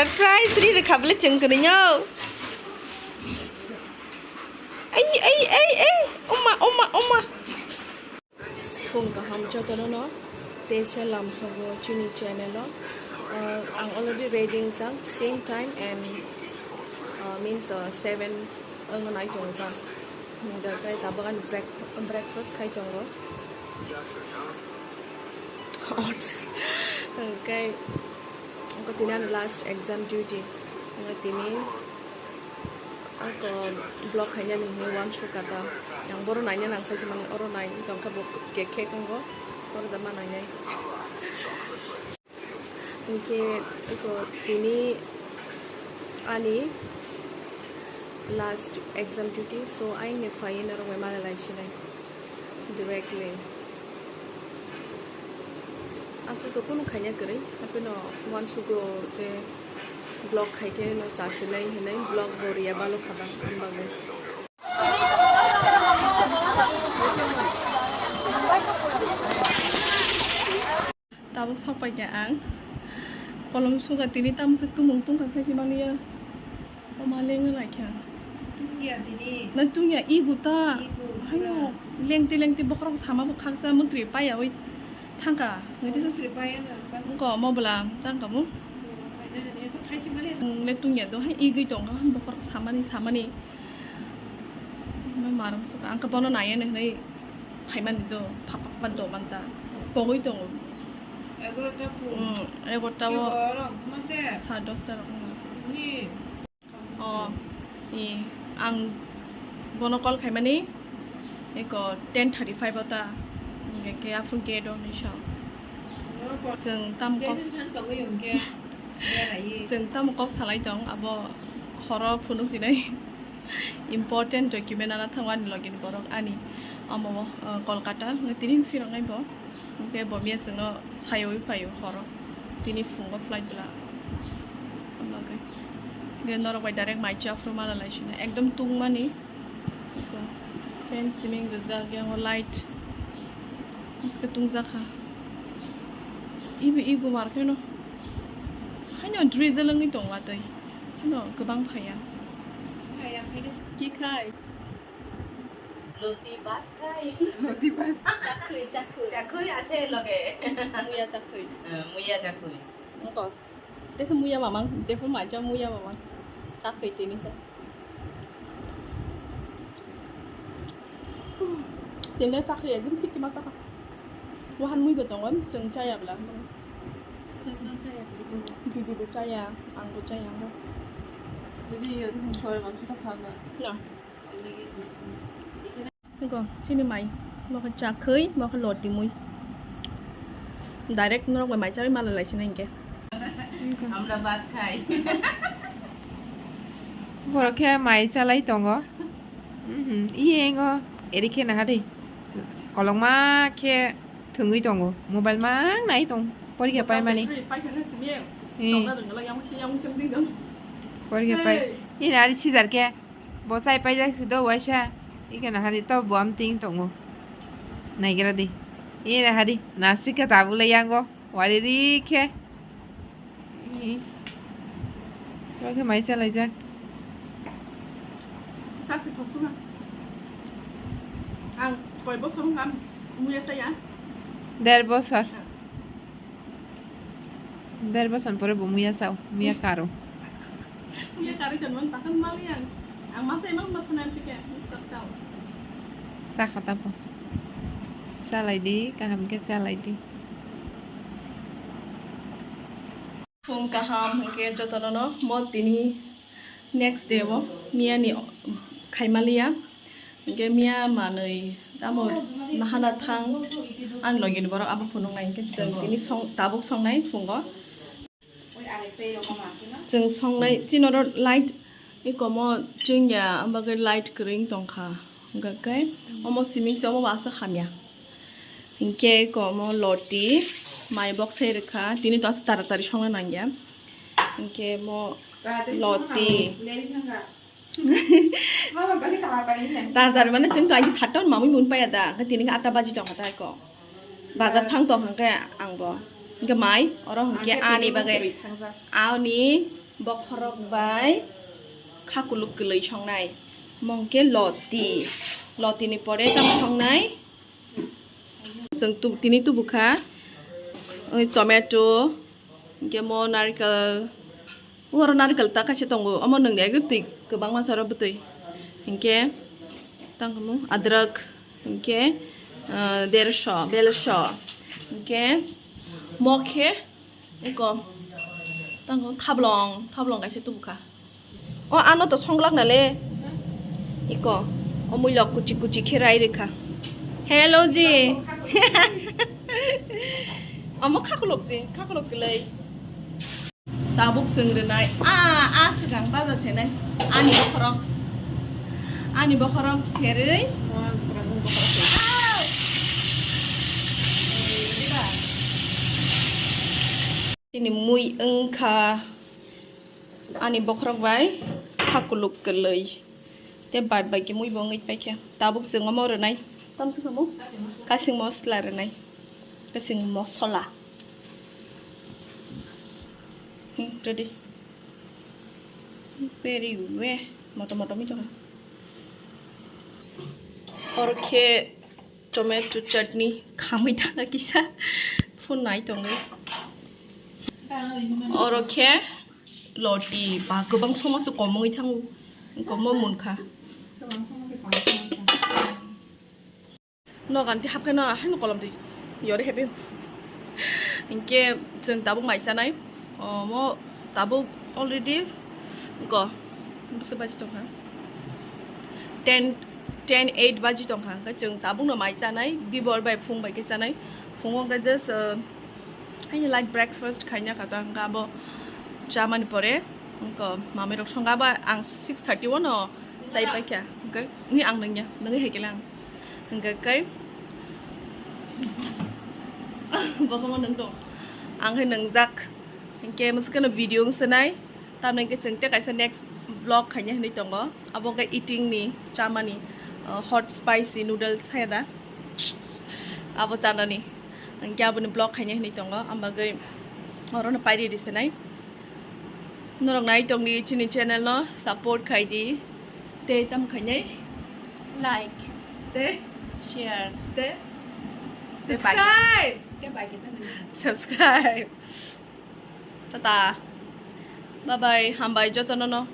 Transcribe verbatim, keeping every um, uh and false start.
Surprise ri rwkha bwle chwng kwnwi no. Ai ai ai ai. Oma oma oma. Phung kaham jotono no. Tesa lamsogo chini channel o. Uh, ang already ready wngjak same time and, uh, means, uh, seven wngna nai tongo ta. Hwnkhe tabuk ani break-, breakfast khai tongo. Oats. Hwnkhe tini ani last exam duty. Hwnkhe tini ako vlog khainani hinwi uansukha ta. Ang bohrok naina nang saisa mani oro nai tongkha bo kek kek wngo. Oro da ma nainai. Hwnkhe eko tini ani last exam duty, so ayang ni phai norok bai malai lai sinai directly. Aswk to kunu khaina kwrwi, hapheno uansugo je vlog khaikhe no chasinai hinwi vlog bo riya balo khabang ang bagwi. Tabuk sokpaikha ang. Kolom suga tini tamswk tumung tungkha saisi manliya. O ma lengna laikha. Tungya tini. Na tungya igu ta. Igu, hayo, pura. Lengti lengti bokhorok sama bo khaksa mukri paya oi thangka. Mukri paya na, pas. Ko mo bwla tangka mo. Bo, hai na, hai na, hai na. Le tungya do hai igui tongkha bokhorok samani samani. Marang suka ang khe bono naiya hinwi phaimani do, phapakma do manta, pogwi tongo. Egarota pung. Hmm, egarota o. Kebo rok mase. Sa dosta rok, hmm. Ni. O, i, ang bono call khaimani eko ten thirty five o ta, hwnkhe khe aphuru gate o hinwi sa. Chwng tamo kok, chwng tamo kok salai tong, abo horo phunuk sinai. Important document ana thango ani logi ni borok ani omo, uh, Kolkata hwnkhe tini phirok nai bo, hwnkhe bo miya chwngno sayawi phaio horo tini phungo flight bwla. Hwnkhe norok bai direct mai cha phuru mala lai sina ekdom tungmani. Fan siming rijak yang light miske tungjakha. Ibo igo markhe no haino drizzle wngwi tongo atwi. No, kwbang phaiya. Phaiya, phaiya. Ki khai? Loti bhat khai. Loti bhat. Chakhwi, chakhwi. Chakhwi ache loge. Muya chakhwi. Eh, muya chakhwi. Nokho. Tesa muya mamang, jephuru maija muya mamang. Chakhwi tini khe. Tini chakhwi ekdom thik thik ma chakha. Wahan mui bo tongo, chwng chaya bwla. Didi bo chaya, ang bo chaya, ang bo. Didi, yo, sore mangso ta khana. Na. Nokho, chini mai. Bo khe chakhwi, bo khe loti mui. Direct norok bai mai chawi mala lai sina hinkhe. Amra bhat khai. Borok khe mai chalai tongo. Mhm, iyengo eri khe naha de. Kolokma khe thwngwi tongo. Mobile mang nai tong. Porikha paimani. Battery paikha na simi. Eh. Tongna rwngla yang si yang sem ding dong. Porikha pai. Hey. Ini ari sijar khe. Bo chai paijak se do waisa. Ike naha di to bo am ting tongo. Naigra di. Ini naha di. Nasika tabuk le yango. Wari ri khe. Ih. Bo khe mai chalaijak. Sakhi thok suna. Ang koi bosor wngkha muya chaya. Der bosor. Der bosor pore bo muya chao, muya karo. Muya karo khe mon takham mali ang. Ang masa emang mathana tike chak chao. Sakha tapo. Chalai di, kaham khe chalai di. Phung kaham hwnkhe jotono no mo tini next day o miya ni khaimaliya. Hwnkhe miya manwi tamo nahana thang ani logi ni borok abo phunuk nai hwnkhe chwng tini song tabuk songnai phungo. Chwng songnai chini oro light ikomo chwngya ang bagwi light kwrwi wng tongkha hwnkhe omo siming se omo bo aswk hamya. Hinkhe komo loti mai bok sai rwkha, tini to aswk taratari songna nangya. Hinkhe mo loti. Taratari mane chwng to aji satta mamui mun paya da, hinkhe tini khe atta baji tongkha ta ko. Bazar thang tong hinkhe ang bo. Hinkhe mai oro hinkhe ani bagwi. Ani. Bokhorok bai khakuluk kwlwi songnai. Mong khe loti. Loti ni pore tamo songnai? Chwng tu-, tini tubu kha, oi, tomato, hinkhe mo narikal, oro narikal ta kaisa tongo, omo nwng ya twi kwbangma soro bwtwi. Hinkhe tang khamu adrak, hinkhe, ah, dersho, belsho, hinkhe mo khe eko tang khamu thablong, thablong kaisa tubu kha. O ano to songlak na le. Iko. O muilok kuchi kuchi khe rai rikha. Hello ji. Amo khakulok ji, khakulok kwlai. Tabuk chwng rwnai. A, a swkang baja senai. Ani bokhorok. Ani bokhorok serwi. Chini mui wngkha. Ani bokhorok bai khakuluk kwlwi. Tei bad bai khe mui bo wngwi paikha. Tabuk chwng omo rwnai. Tamo se khamu? Kasing mosla rwnai. Kasing mosola. Hmm, ready. Very well. Moto moto mi jora. Oro khe tomato chutney khamwi thangkha kisa. Phunai tongwi. Oro khe loti ba kwbang somoso kom wngwi thango. Komo munkha. Nogan ti hapkhe no haino kolom twi yori hebi. Hinkhe chwng tabuk mai chanai. Omo tabuk already go. Bwswk baji tongkha? Ten, ten eight baji tongkha. Hinkhe chwng tabuk no mai chanai. Dibor bai phung bai khe chanai. Phungo hinkhe just, uh, aini light breakfast khaina kha ta. Hinkhe abo chamani pore hinkhe mamai rok songkha. Abo ang six thirty o no chai paikha. Hinkhe ni ang nungya. Nungwi hai khe lang. Hinkhe kai bokhongo nung tong. Ang hai nungjak. Hinkhe mwswkano video wng swnai. Tamni hinkhe chwng tei kaisa next vlog khaina hinwi tongo. Abo hinkhe eating ni, chamani, uh, hot spicy noodles saya da. Abo chanani. Hinkhe aboni vlog khaina hinwi tongo. Ambagwi orono pairi ri swnai. Norok nai tongdi chini channel no support khaidi. Tei tam khainai? Like. Tei? Share. Tei? Tei bai. Subscribe. Tei bai kita nang. Subscribe. Tata. Bye bye. Hambai jotono no.